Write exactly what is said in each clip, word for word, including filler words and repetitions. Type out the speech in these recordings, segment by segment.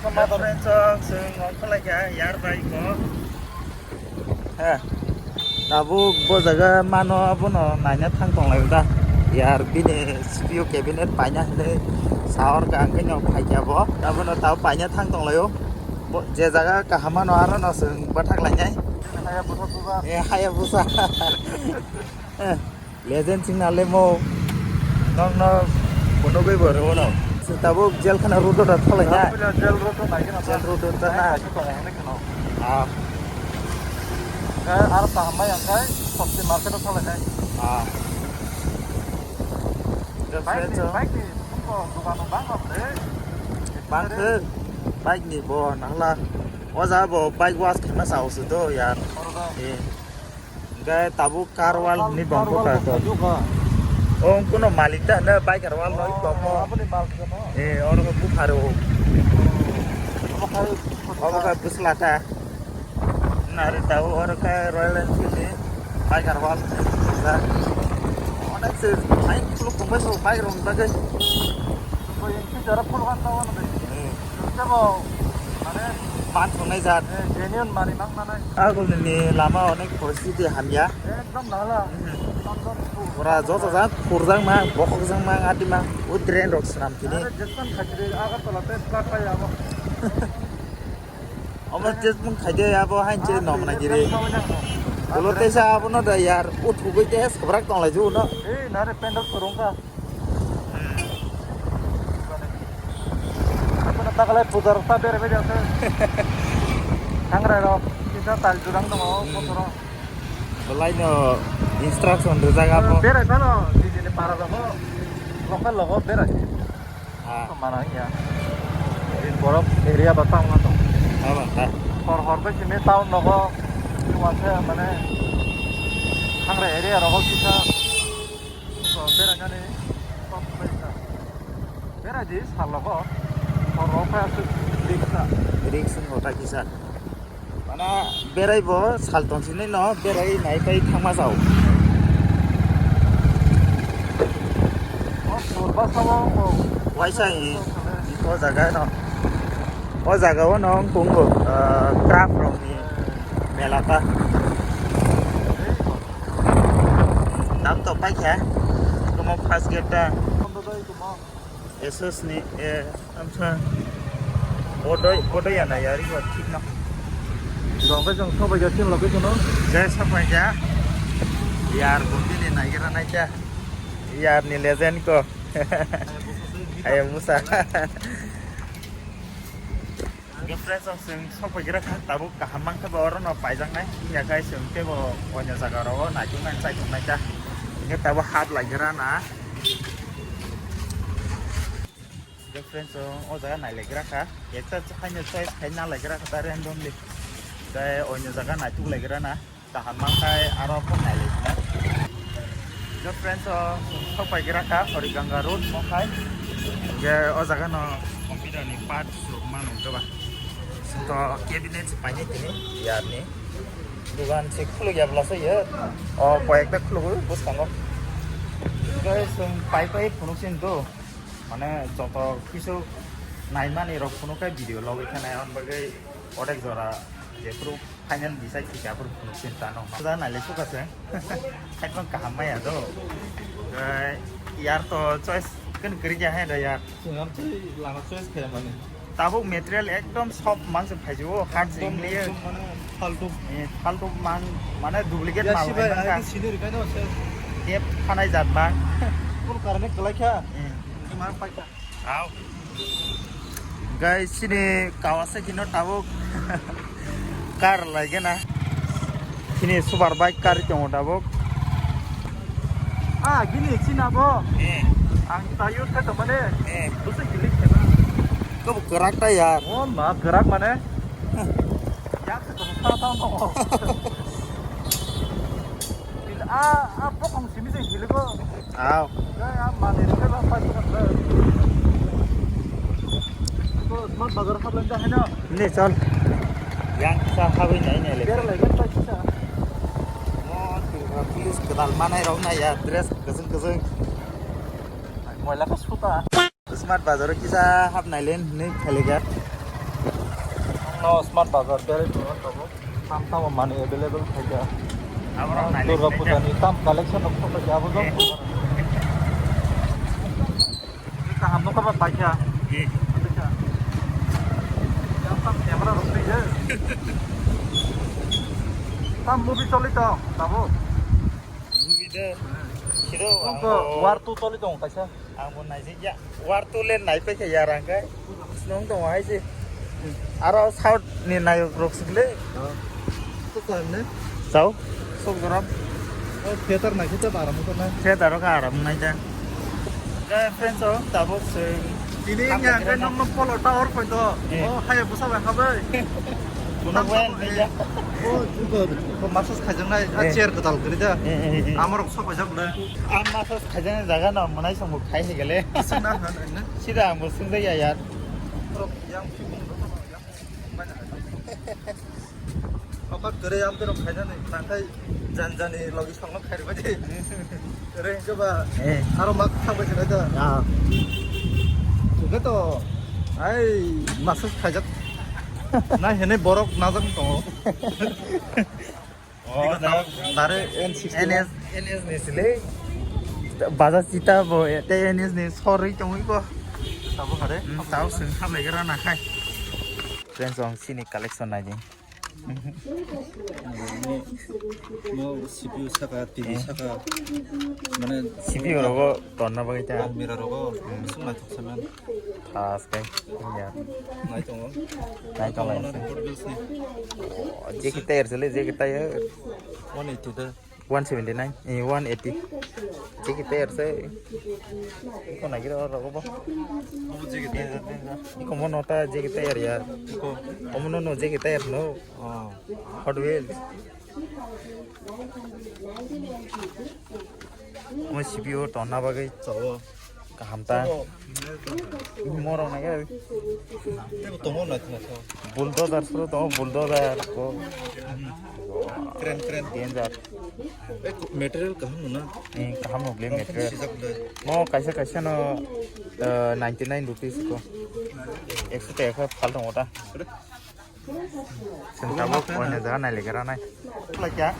Friends, chwng ongkhorlaikha yar bai ko. He. Tabuk bo jaga mano abono naina thang tonglaio da. Yar bini C P U cabinet paina hinwi sahor ka hwnkhe no phaikya bo. Abono tabuk paina thang tonglaio. Bo je jaga kaham mano aro no chwng bathak lainai. Eh, Hayabusa. Eh, legend sing nale mo. Nong no kono goi bo rw no. Tabuk jail khana road o da tholai na. Jail road o da na. Ah. Ar kaham mai ang kai, Shakti market o tholai nai. Ah. Bike ni, bike ni, dukan bang kha bre. Bang khe, bike ni bo nahla. O ja bo bike wash khaima sa usu do yar. Eh. Hingke tabuk car wall ni bongkha ka to. O kuno malik ta na bike car wall noi komo. Aboni malik no. Eh, oro bupharo. Obo khai busla ta. Nare tau oro khe Royal Enfield ni bike aro wal. Onek se, ai khuluk tongbai so bike rok ni bagwi. Bo yang si jara phul wan tau ano de. Hmm. Tebo, mane, pan thongnai jat. Eh, genuine mani mang manai. Agulni lama onek poristiti hamya. Ekdom nala. Hmm. Pura joto jang khurjang ma, bokhok jang ma, ngati ma, o train rok swnam tini. Are Jackson khajri Agartala te flat pai abo. Omo je mung khaide abo hain je nom na giri. Ulo tesa abono da yar, uthugui te sabrak tong lai ju no. Ei, nare pendal kurungka. Abono takalai pujar ta bere bere ase. Thangrai rok, kisa tal jurang tongo, motoro. Belai no instruction rijak abo. Berai phano, di di para logo, local logo berai. Ah. Mana ya. Ini borok area ba town na to. Abo ta. Hor hor bai simi town logo. Wase mane hangra area rogo kisa. So, bera jani. Bera di sal logo. Hor hor bai asuk riksa. Riksa hota kisa. Mana berai bo sal tong sini no berai nai pai thangma jao. O purba samo o. Waisa i, i ko jaga no. O jaga o no tongo, ah, craft rok ni mela ta. Dam to pai khe. Komo first gate ta. Asus ni, eh, amsa. Bodoi, bodoi ya na yari ko thik na. Jong bai jong sobai ga sin location no. Jai sobai ga. Yar bundi ni naigira nai ta. Yar ni legend ko. Hayabusa. Hingke friends, o chwng sokpaigira kha, tabuk kaham mankha bo oro no paijaknai. Hiya khai chwng tebo onya jaga rogo naituknai chaituknai ta. Hingke tabuk hap laigira na. Hingke friends, o, o jaga nailaigira kha. Ekta haino choice khai nalaigira kha ta randomly. Tei onya jaga naituk laigira na. Kaham mankhai aro phone nailai sinai. Yo friends, o sok pai gira kha Hori Ganga Road mo khai. Hingke o jaga no computer ni part rok mano hingke ba. Sito cabinet se painai tini yar ni. Dugan se khuluk ya bwla se ye. O koyek ta khuluk o bwskango. Hingke chwng pai pai phunuk sin do. Mane joto kisu naimani rok phunuk khe video logwi khe nai hwn bagwi odek jora jephuru Final decide khe aphuru phunuk chinta no. Maja naile suka se. Khaitma kaham maya do. Eh, yar to choice kan kri kya hai da yar. Chwng am twi lama choice khe mani. Tabuk material ekdom soft mang se phaijo, hard se ekdom, ingle. Ekdom mane faltu. Eh, faltu mang, mane duplicate ya mal sibai hai ai mangka. Sini rikai no se. Tep khanai jat mang. Kul karne kalai kha. Eh. Mang pai kha. Au. Guys, sini Kawasaki no tabuk car lai gana. Sini super bike car tongo tabuk. Ah, gini sina bo. Eh. Ang ta use kha to mane. Eh. Busa gili kha. Ko kerak ta yar. Oh, ma kerak mane. Yak se to sa ta no. Bil a a bokong simi se gili ko. Au. Smart bazar haplang jahai na. Ne chal. Yang sa habwi nai nai le. Bera lai bera lai sa. Mo Tripura police kedal manai rok nai ya dress kajang kajang. Moila ka suta. Smart bazar kisa hap nai len ne khaliga. Oh, Smart Bazar, belai tongo tabuk. Tam tamo mani available khaikha. Aborok naini Durga sini Puja ni tam collection rok thok khaikha abo jok. Eh. Kaham nokha ba paikha. Eh. Paikha. Tam tam camera rok twi je. Tam movie choli tong tabuk. Movie de. Hero. Nokha War two choli tong kaisa. Ang bo naijak ya. War two le naipai khe yarang khe. Snong tong hai se. Aro South ni nayok rok sikle. Sok ne? Sao? Sok dorap. Theater na kita baram ko na. Theater ka aram nai ta. Ka friends o tabuk se. Tini yang kan nong polo tower point to. Eh. Oh, hai busa ba habai. Kuno wen ya. Oh, juga. Ko masas khajang nai. Eh. Chair ketal kiri da. Eh, eh, eh. Amar sok ba jab le. Ang massage khaijani jaga no mwnai song bo khai hai gale. Sida ang bo swngjak ya yar. Apa kere am tero khaijani nangkai jan jani logi song no khai bai. Kere ke ba. Eh. Aro mak thang bai jai da. Ah. Oke to. Ai massage khaijak. Na hene borok najak tongo. Oh, dare N S, N S ni sile. Baza sita bo, te N S ni sorry tongwi bo. Tabo hare. Hmm, tao sing khamlai gra na khai. Friends, ang sini collection nai di. Mo C P U saka, T V saka. Mane C P U rogo tonna bagwi ta. Mirror rogo. Hmm. Sung nai thok saman. Thas kai. Ya. Nai tongo. Nai tongo. Tongo na report bills ni. Oh, je kita air sele, je kita air. One eighty da. One seventy nine, eh, one eighty. Je kita air se. Iko nai kira oro bo. Iko je kita air. Iko mo nota je kita air ya. Iko. Omo no no je kita air no. Oh. Hot Wheels. Omo C P U tonna bagwi. Sao. Kaham ta. Morok nai khe. Tebo tongo na thang thang. Bulldozer suru tongo, bulldozer ko. Kren, kren. Danger. Eh, material kaham no na? Eh, kaham no ble material. Sijak le. Mo kaisa kaisa no, eh, ninety nine rupees ko. Ekso taka khe phal tongo ta. Chwng tabuk oino jaga nailikra nai. Khlai kha.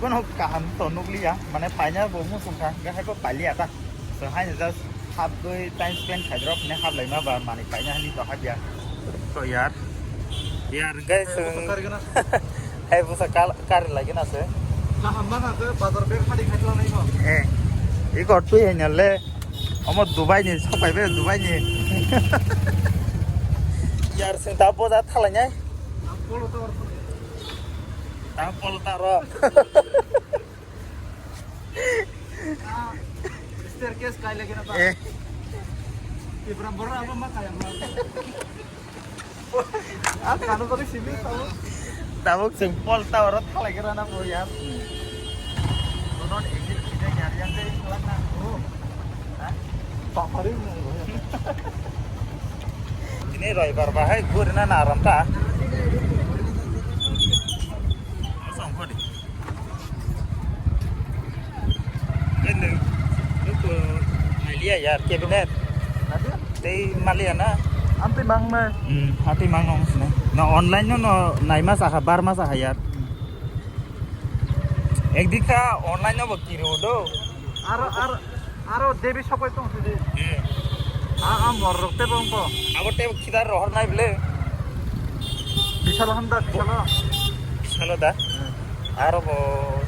Bono kaham to nukliya, mane paina bo muchung kha, hingke hai bo pailiya ta. So haino just hapgwi time spend khaidrop hwnwi haplaima ba manwi paina hwnwi to hapya. To yar. Yar hingke chwng. Hai bwsa kari lagi na se. Kaham ma kha khe bazar bag hadi khai tla nai bo. Eh. Iko twi hai na le. Omo Dubai ni, sok pai be Dubai ni. Yar sing ta boja thalai nai. Ta polo ta ro. Staircase kai lagi na ba. Eh. Ibram bora apa ma kaya ma. Ah, kano tadi sini tahu. Tabuk chwng pol tower o thalai khe rana bo ya. Bono exit khide yar yang dei khlak na. Oh. Ha? Papari mo. Tini roibar bahai gurina na aram ta. Songkodi. Nung, nung ko maliya yar cabinet. Tei maliya na. Amtwi mang na. Hmm, amtwi mang nong sini. Na online no, no nai ma saha, bar ma saha yar. Ekdikha online no bo kiri udo. Aro, aro, aro Devi sokoi tong sidi. Hmm. A, a mor rok tebo wngkho. Abo tebo khidar rohor nai bile. Bisalo hamda, bisalo. Bisalo da? Hmm. Aro bo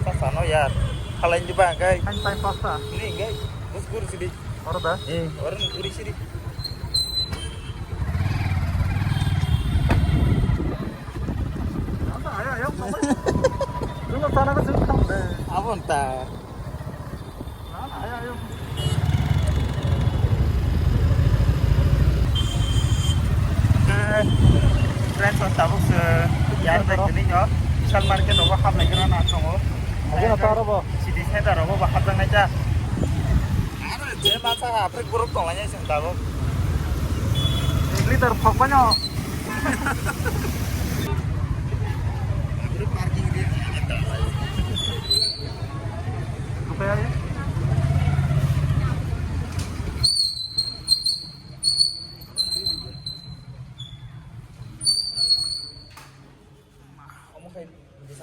sasano yar. Khalai di ba, gai. Time, time pasta. Ni, gai. Bus guru sidi. Oro da? Eh, oro ni guri sidi. Asa, ayo, ayo, mama. Dulu sana ke sini tong de. Abon ta. Friends, on tabuk se yar bai tini yo. Vishal market rogo hapnai kena na tongo. Oke, na taro bo. City center rogo ba hapjak nai ta. Aro je masa hapre group tong lai sing tabuk. Liter phok banyo. Group parking dia. Oke ya.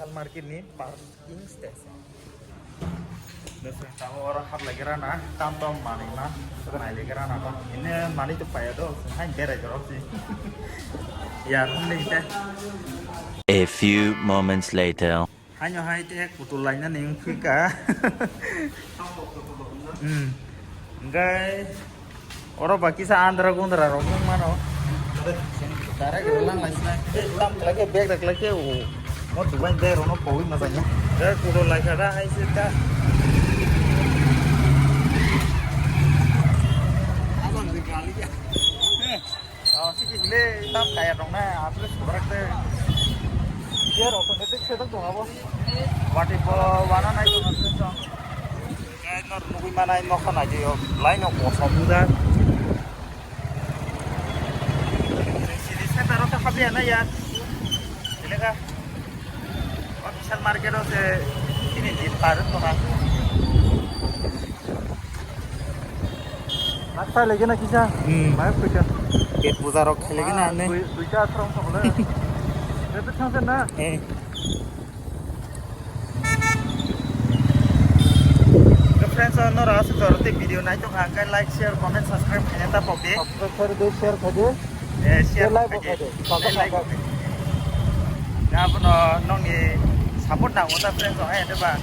Market ni parking station. Dosra tamo oro hap lagi rana, tam tam manwi ma, nai lagi rana ba. Ini manwi to paya do, hai berai jorok si. Ya, ini te. A few moments later. Haino hai te kutul laina ni wngkha. Hmm. Hingke oro ba kisa andra gundra rok wng mano. Direct rwlang lai sinai. Tam khlai khe bag rok lai khe o. Mo dubai bag rok no pogwi ma janya. Direct kutul lai kha da hai se ta. Abang de gali ya. Oh, siki hile tam kaya tong na, apre sobrak te. Ye rok to netik sedok tong abo. Wati bo wana nai tong na tong. Kaya nor nugui manai nokha nai yo, lai no kosom buda. Sini center rok ta habya na ya. Ile ka? O Vishal market o se sini din par tong na. Nang sai lagi na kisa? Hmm. Mai puja. Pet puja rok khai lagi na ne. Dui, duita throm thok le. Itu thang sen na. Eh. Friends, no rasa jor te video nai to kha, like, share, comment, subscribe khai ta pok de. Subscribe khai de, share khai de. Eh, share like khai de. Like khai de. Abono nongni support nango ta friends, o hai de ba.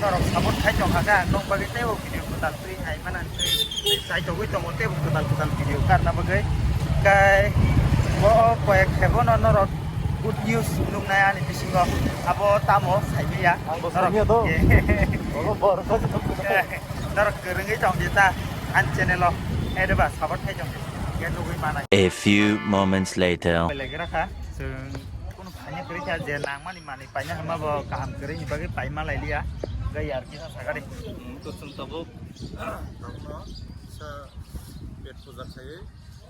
Norok support khai tong kha, nong bagwi tei o video ko ta. Twi hai mana twi chai togwi tongo tei kwtal kwtal video karna bagwi. Kai bo koyek khebo no norok good news nuknai ani bisingo abo tamo saimaya. Ang bo norok saimaya do. Ogo bor sa. Norok kwrwngwi tong di ta ani channel o. Ede ba support khai tong di. Ge nugwi manai. A few moments later. Legra kha chwng kunu phanya kwrwi kha je nangmani manwi paina hwnma bo kaham kwrwini bagwi paima lailiya. Gai yar kisa sagari. Kusung tabuk. Tabukno kisa pet puja khaiwi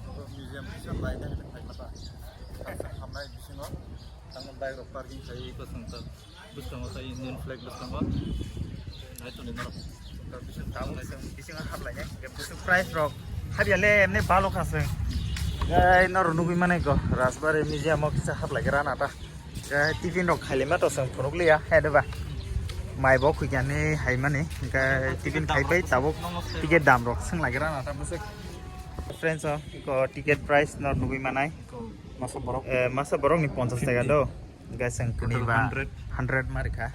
abo museum kisa laina hwnwi phaima ta. Kaisa hamnai bisingo tangma bike rok parking khaiwi kusung tabuk. Bwskango tei Indian flag bwskango. Nai tongdi norok. Tabuk chwng bisingo haplainai. Busuk price rok. Habya le emne balo kha chwng. Gai norok nugwi manai go. Rajbari museum o kisa haplai gra na ta. Gai tiffin rok khailima to chwng phunuk liya. Hai de ba. Mai bo khuikya ni hai mani. Gai tiffin khai bai tabuk ticket dam rok swng lai gra na ta bwswk. Friends o ko ticket price norok nugwi manai. Masa borok. Eh, masa borok ni ponchas taka do. Guys, ang kuni ba hundred. Hundred mari kha.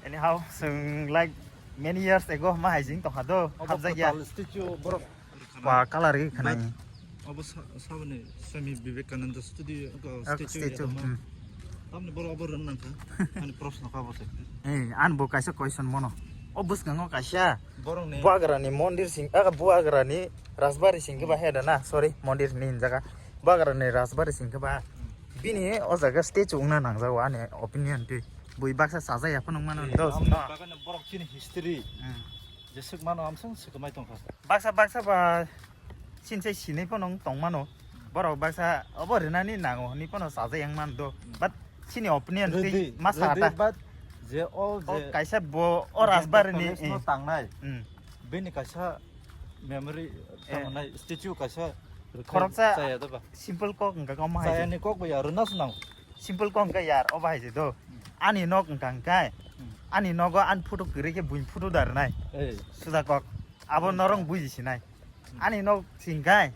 Anyhow, sing like many years ago ma hai jing tong kha do. Obo hapjak ya. Kotal statue borok. Pa color ri khana. Obo sa-, saboni Swami Vivekananda studio, oko oko statue statue, ya ma. Hmm. Tamni borok obo rwng nang kha. Ani proshno kha bo se. Eh, an bo kaisa question mono. O bwskango kaisa borok ni Buagra ni mondir sing, ah, Buagra ni Rajbari sing khe ba he da na. Sorry, mondir ni hinjaga. Buagra ni Rajbari sing khe ba. Bini o jaga statue wngna nangjago ani opinion twi. Bui baksa chajak ya phano wngmano. Eh, dos, aboni no. Bagwi no borok chini history. Hmm. Jeswk mano amsong swkmai tongkha. Baksa baksa ba sinse sinai phano wng tongmano. Borok baksa obo rinani nango hinwi phano chajak yang man do. Hmm. But chini opinion twi ma sa ta. But je o je kaisa bo o Rajbari ni, eh, tangnai. Hmm. Bini kaisa memory, eh, tangnai statue kaisa khoroksa chaya da ba. Simple kok wngkha kok ma hai. Chaya ni kok bo ya rwna se nango. Simple kok wngkha yar, o bahai se do. Hmm. Ani nok wngkha hwnkhe, hmm, ani nogo ani photo kwrwi khe buini photo da rwnai. Eh. Suja kok. Abo norok buji sinai. Hmm. Ani nok singkhe,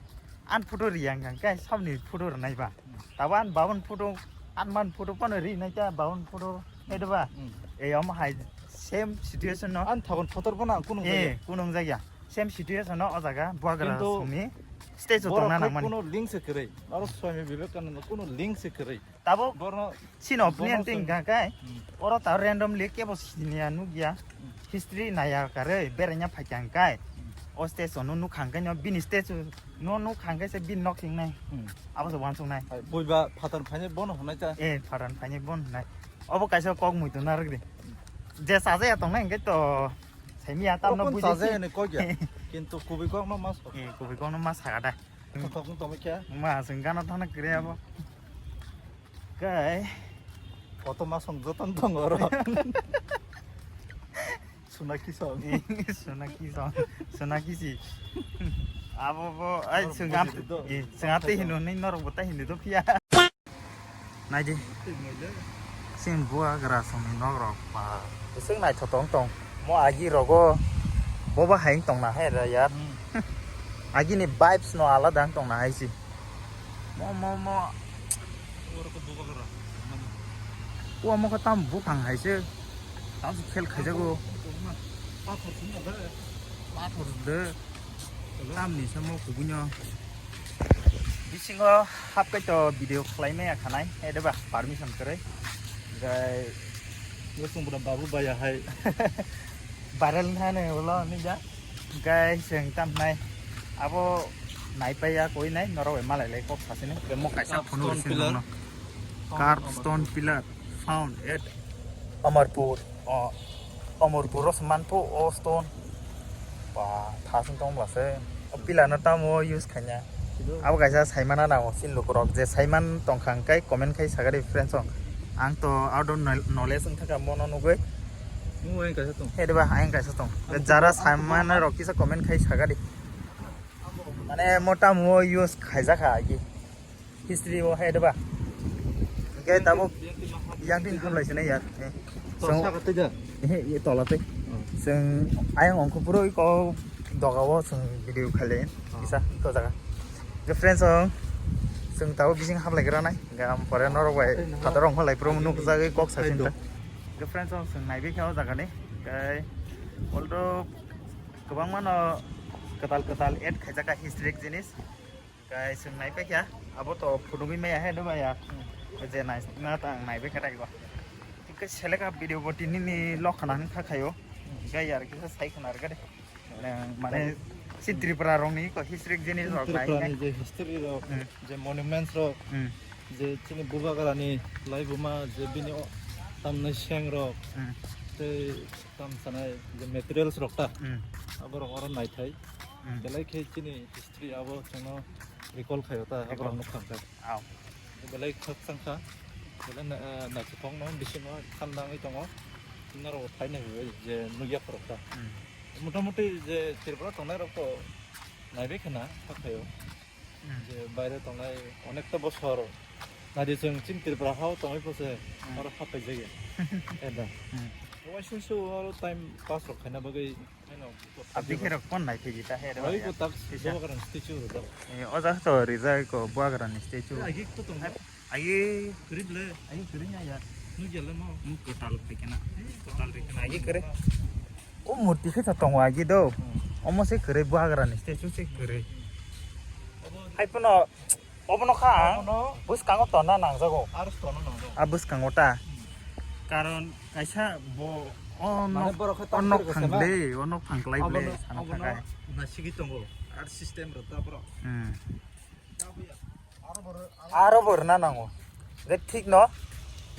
ani photo riya wngkha hwnkhe, sabni photo rwnai ba. Hmm. Tabo ani babani photo, ani mani photo phano rinai ta babani photo, hmm, hai do ba? Hmm. Ei omo hai same situation no. Ani thagon photo bono ang kunung jagya. Eh, kunung jagya. Same situation no o jaga Buagra songni stage o tongna nangmani. Kuno link se kwrwi. Aro Swami Vivekananda kuno link se kwrwi. Tabuk borno chini opinion twi wngkha khe, hmm, oro ta randomly kebo siniya nukya, hmm, history naya karwi beraina phaikha hwnkhe, hmm, o stage o no nukha hwnkhe no bini stage o no nukha hwnkhe se bini nok hingnai. Hmm. Abo se uansuknai. Hai, buiba phatar phainai bono hwnai ta. Eh, phatar phainai bono hwnai. Obo kaisa kok muitu narwk di. Hmm. Je chajaya tongnai hwnkhe to saimya tamno buji. Chajaya hinwi kok ya. Kintu kubui kok no mas. Eh, kubui kok no mas sakha da. Kothok wng tongwi khe. Ma chwng gana thana kwrwi abo. Kai. Koto ma song joton tongo oro. Sunaki song. Sunaki song. Sunaki si. Abo bo ai chwng am, eh, chwng ate hino ni norok bo ta hino do phiya. Naidi. Tin buagra songni nok rok ba. Bising naithok tong tong. Mo agi rogo boba hai tong na hai ra yar. Agi ni vibes no alada tong na hai si. Mo mo mo. Ua mo kha tam buphang hai se. Tam se khel khaijago. Pathor de. Tam ni samo kubuino. Bisingo hapkai to video khlai maya khanai, hai de ba, permission kwrwi. Gai. Yo sung bura babu baya hai. Viral na ne ulo ni ja. Gai seng tam nai. Abo nai paya koi nai, norok bai malai lai kok sasini. Mo kaisa phone Stone risi pillar. Nongno. Carved stone pillar found at Amarpur. Oh, Amarpur ro se manpho o stone. Ba, thasung tong bla se. O pillar no tamo use khanya. Abo kaisa saimana nango, sin lukurok je saiman tongkha hwnkhe comment khai sagadi friends o. Ang to out of knowl-, knowledge wngkha mono nugwi. Nung ayang kaisa tong. He de ba, ayang kaisa tong. Ang jara to saimana rok kisa comment khai sagadi. Mane mota mo use khaijakha agi. History o hai de ba. Hwnkhe tabuk yang tin hamlai sinai ya. Eh. Tola Song saka tei da. Eh, ye tola tei. Oh. Song ayang ongkho puro iko doga o song video khaile. Oh. Kisa iko jaga. Hwnkhe friends song song tabuk bising hamlai gra nai. Hwnkhe am pore norok bai Tei nang phatar ongkho lai puro ang nuk jagwi kok sa tei sinta. Do. Hwnkhe friends song song naibi khe o jaga ni. Hwnkhe although kwbangma no kwtal kwtal add khaijak ka historic jinis. Guys, ang naipaikha, abo to phunugwi maya he, do maya. Hmm. Je nai, na ta ang naipaikha taibo. Hwnkhe selek a video bo tini ni lokha na hwnkha khaio. Hwnkhe yar kisa sai khna rwkha de. Nang mane si Tripura rokni ko historic jinis rok nai Tripura ni je history rok, Hmm. je monuments rok, Hmm. je chini bubagra ni laibuma, je bini o tamnai seng rok, Hmm. tei tam sanai je materials rok ta, Hmm. abo rok oro naithai. Hmm. Belai khe chini history abo chwngno recall khaio ta, Recall. Aborok nukha khe. Aw. Belai khakchang kha, belai na-, eh, naithothokno bisingo khandangwi tongo. Norok bo phaina hiwi je nukya khorok ta. Hmm. Motamuti je Tripura tongnai rok to naibai khna, kha khaio. Hmm. Je baire tongnai onekta bosor nadi chwng chini Tripura hao tongwi pose Hmm. oro haphaijagya. Eda. Hmm. Waisungsu oro time pass rok khaina bagwi Abdi khe rok kon nai phiji ta he rw Oi ya. Ko tak Kisa. Bubagra ni statue rw dok. Eh, o jaga to rijai ko Bubagra ni statue. Agi to tong. Agi kwrwi le. Agi kwrwi ya ya. Nu gele mo. Mu kwtal phai kana. Kwtal phai kana. Agi kwrwi. O murti khe to tongo agi do. Hmm. Omo se kwrwi Bubagra ni statue se kwrwi. Hai pono Obono kha ang Obono bwskango tonna nangjago. Aro tonna nangjago. A bwskango ta. Hmm. Karon kaisa bo o Mane nok, borok khe o nok tamsiri thang kosema. De, o nok thang klai ble Obono, sana obono thakai. Nasigwi tongo. Ar system rok ta borok. Hmm. Aro bo rwna nango. Je thik no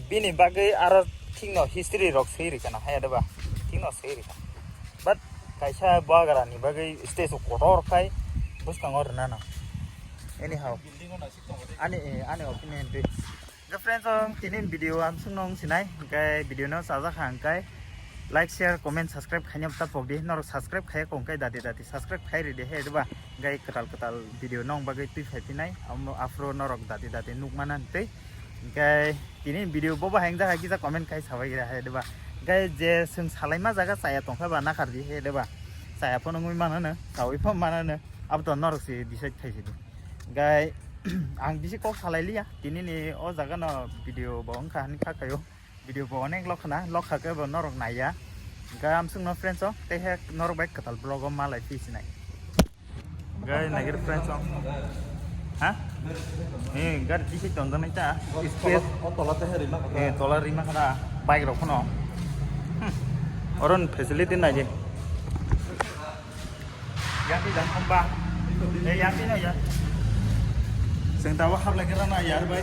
bini bagwi aro thik no history rok swi rikha na haya de ba. Thik no swi rikha. But kaisa Bubagra ni bagwi statue kotor khai bwskango rwna nang. Anyhow. Ani, eh, ani opinion twi. Ga friends, ang tini video ang sungno wng sinai, hingke video no chajak ha hingke like, share, comment, subscribe khaina bwta pok di. Norok subscribe khaiya kong khe dati dati subscribe khai ridi he, diba? Hingke kwtal kwtal video nong bagwi twi phai phinai, amo afro norok dati dati nuk mana twi. Hingke tini video bo bahai wng jak hai kisa comment khai sabai gra he, diba? Hingke je swng salaima jaga chaya tongkha ba nakhar di he, diba? Chaya phano wngwi mano no, chawi pho mano no, abo to norok se decide khai sidi. Gai ang bisi kok salai liya, tini ni o jaga no video bo wngkha hini kha khayo, video bo onek lok khna, lok kha khe bo norok naiya. Gai amsung no friends o, tei he norok bai kwtal vlog o malai phi sinai. Gai nagir friends o. Ha? Eh, gari bisi tong nai ta. Space. O tola te he rima kha. Eh, tola rima kha, bike rok phano. Hmm. Oron facility nai je. Yang di jang khamba. Eh, yang di na ya. Seng tawa hap lagi rana yar bai.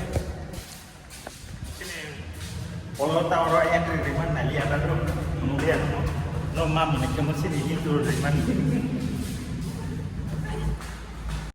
Olo ta oro entry riman nali ada tu. Kemudian no mam ni kemo sini itu riman.